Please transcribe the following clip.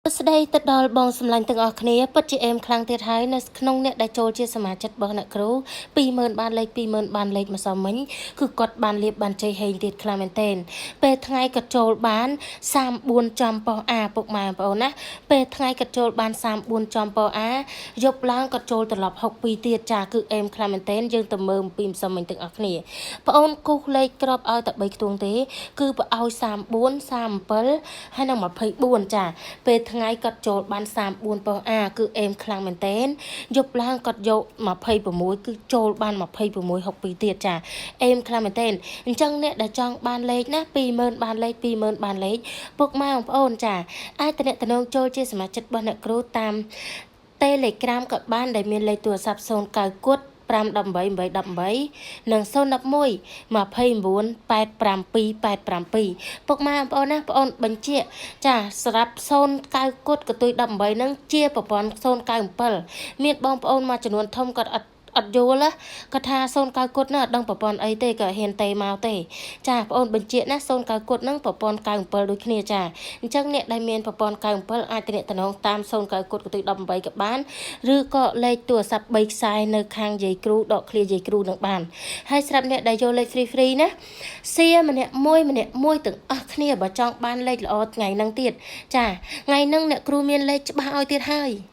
សួស្តីទៅដល់បងសម្លាញ់ទាំងអស់គ្នាពិតជាអេមខ្លាំងទៀតហើយនៅក្នុងអ្នកដែលចូលជាសមាជិករបស់អ្នកគ្រូ20000បានលេខ20000បានលេខម្សិលមិញគឺគាត់បានលៀបបានជ័យហេងទៀតខ្លាំងមែនទែនពេលថ្ងៃគាត់ចូលបាន34ចំប៉ុសអាពុកម៉ែបងប្អូនណាពេលថ្ងៃគាត់ចូលបាន34ចំប៉ុសអាយប់ឡើងគាត់ចូលត្រឡប់62ទៀតចាគឺអេមខ្លាំងមែនទែនយើងទៅមើលអំពីម្សិលមិញទាំងអស់គ្នាបងអូនគូសលេខក្របឲ្យតែ3ខ្ទង់ទេ គឺបើឲ្យ34 37ហើយនិង24ចាពេលថ្ងៃគាត់ចូលបាន34ប៉ុសអាគឺអេមខ្លាំងមែនតេនយប់ឡើងគាត់យក26គឺចូលបាន26 62ទៀតចាអេមខ្លាំងមែនតេនអញ្ចឹងអ្នកដែលចង់បានលេខណា20000បានលេខ20000បានលេខពុកម៉ែបងប្អូនចាអាចតំណតំណងចូលជាសមាជិករបស់អ្នកគ្រូតាម Telegram ក៏បានដែលមានលេខទូរស័ព្ទ09គុត518 818និង011 29 87 87ពុកម៉ែបងប្អូនណាបងប្អូនបញ្ជាក់ចាសម្រាប់09គុតកន្ទុយ18ហ្នឹងជាប្រព័ន្ធ097មានបងប្អូនមួយចំនួនធំគាត់អត់អត់យល់ណាគាត់ថា09គុតហ្នឹងអត់ដឹងប្រព័ន្ធអីទេក៏ហ៊ានទេមកទេចាបងប្អូនបញ្ជាក់ណា09គុតហ្នឹងប្រព័ន្ធ97ដូចគ្នាចាអញ្ចឹងអ្នកដែលមានប្រព័ន្ធ97អាចទំនាក់ទំនងតាម09គុតកន្ទុយ18ក៏បានឬក៏លេខទូរស័ព្ទ3ខ្សែនៅខាងយាយគ្រូដកឃ្លាយាយគ្រូនឹងបានហើយស្រាប់អ្នកដែលយកលេខ free free ណាសៀម្នាក់មួយម្នាក់មួយទាំងអស់គ្នាបើចង់បានលេខល្អថ្ងៃហ្នឹងទៀតចាថ្ងៃហ្នឹងអ្នកគ្រូមានលេខច្បាស់ឲ្យទៀតហើយ។